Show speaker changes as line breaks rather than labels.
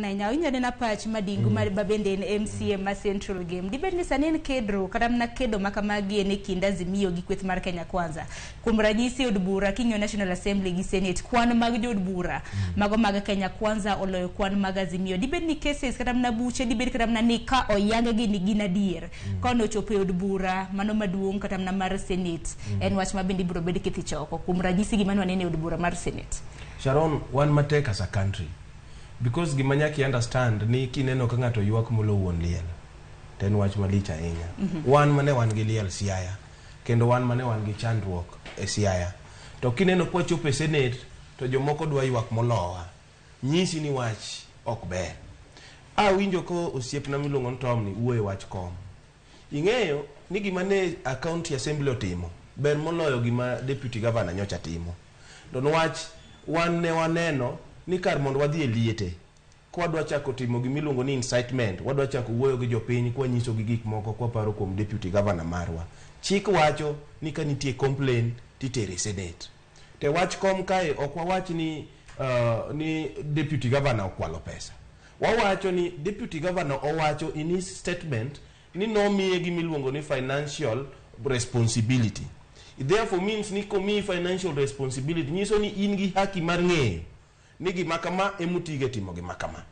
Ahinya inyalo nena pach madingu ma bende en MCA ma Central Game. Dibed ni sani en kedro kata mana kedo ma kamagi en e kind Azimio gi kweth mar Kenya Kwanza. Kuom ranyisi od bura king'iyo National Assembly gi Senate kwan mag jood bura mago mag Kenya Kwanza oloyo kwan mag Azimio. Dibed ni cases kata mana buche dibed kata mana ni ka oyang gi ni gin adier. Ka ochopo e od bura mano maduong' kata mana mar Senate en wach ma bende ibiro bed kithicho oko. Kuom ranyisi gima ne waneno e od bura mar Senate.
Sharon, wan matek as a country. Because gima nyaka i understand ni kineno ka ng'ato ywak molo wuon liel, to en wach malich ahinya. Wan mane wan gi liel Siaya, kendo wan mane wan gi chandruok e Siaya. To kineno kwachopo e Senate, to jomoko dwa ywak molowa. Nyisi ni wach ok ber. Awinjo ko osiepna miluongo ni Tom ni wuoyo e wach kom. Ing'eyo ni gima ne a county assembly otimo ber moloyo gima deputy governor nyocha timo. To niwach wan ne waneno ni kar mondo wadhi e liete, kwadwa chako timo gimiluongo ni incitement, wadwa chako wuoyo gi jopiny kwanyisogi gik moko kwaparo kuom deputy governor marwa. Chik wacho ni ka nitie complain titere e senate. Te wach kom kae ok wawach ni deputy governor okwalo pesa. Wawacho ni deputy governor owacho in his statement ni nomiye gimiluongo ni financial responsibility. It therefore means ni komiyi financial responsibility nyiso ni in gi haki mar ng'eyo ni gima kama emotige timo gima kama.